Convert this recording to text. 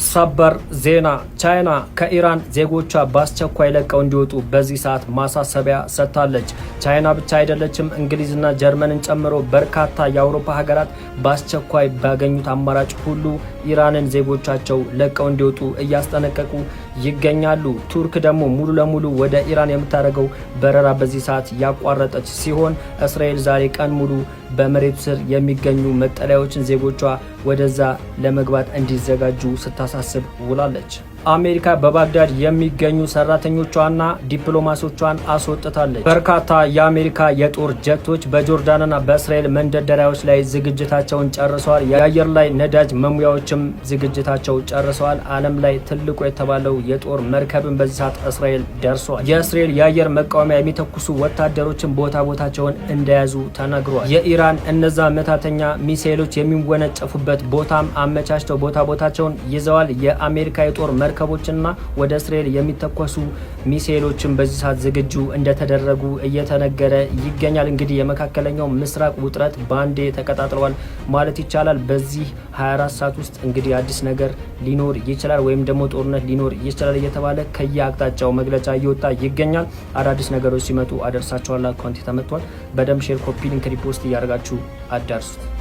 ሰበር ዜና! ቻይና ከኢራን ዜጎቿ በአስቸኳይ ለቀው እንዲወጡ በዚህ ሰዓት ማሳሰቢያ ሰጥታለች። ቻይና ብቻ አይደለችም፣ እንግሊዝና ጀርመንን ጨምሮ በርካታ የአውሮፓ ሀገራት በአስቸኳይ ባገኙት አማራጭ ሁሉ ኢራንን ዜጎቻቸው ለቀው እንዲወጡ እያስጠነቀቁ ይገኛሉ። ቱርክ ደግሞ ሙሉ ለሙሉ ወደ ኢራን የምታደርገው በረራ በዚህ ሰዓት ያቋረጠች ሲሆን፣ እስራኤል ዛሬ ቀን ሙሉ በመሬቱ ስር የሚገኙ መጠለያዎችን ዜጎቿ ወደዛ ለመግባት እንዲዘጋጁ ስታሳስብ ውላለች። አሜሪካ በባግዳድ የሚገኙ ሰራተኞቿና ዲፕሎማሶቿን አስወጥታለች። በርካታ የአሜሪካ የጦር ጀቶች በጆርዳንና በእስራኤል መንደርደሪያዎች ላይ ዝግጅታቸውን ጨርሰዋል። የአየር ላይ ነዳጅ መሙያዎችም ዝግጅታቸው ጨርሰዋል። ዓለም ላይ ትልቁ የተባለው የጦር መርከብን በዚህ ሰዓት እስራኤል ደርሷል። የእስራኤል የአየር መቃወሚያ የሚተኩሱ ወታደሮችን ቦታ ቦታቸውን እንደያዙ ተነግሯል። የኢራን እነዛ መታተኛ ሚሳኤሎች የሚወነጨፉበት ቦታም አመቻችተው ቦታ ቦታቸውን ይዘዋል። የአሜሪካ የጦር መርከቦችና ወደ እስራኤል የሚተኮሱ ሚሳኤሎችን በዚህ ሰዓት ዝግጁ እንደተደረጉ እየተነገረ ይገኛል። እንግዲህ የመካከለኛው ምስራቅ ውጥረት ባንዴ ተቀጣጥለዋል ማለት ይቻላል። በዚህ 24 ሰዓት ውስጥ እንግዲህ አዲስ ነገር ሊኖር ይችላል ወይም ደግሞ ጦርነት ሊኖር ይችላል እየተባለ ከየአቅጣጫው መግለጫ እየወጣ ይገኛል። አዳዲስ ነገሮች ሲመጡ አደርሳችኋለሁ። አካውንቴ ተመቷል። በደንብ share፣ copy link፣ repost እያደረጋችሁ አዳርሱት።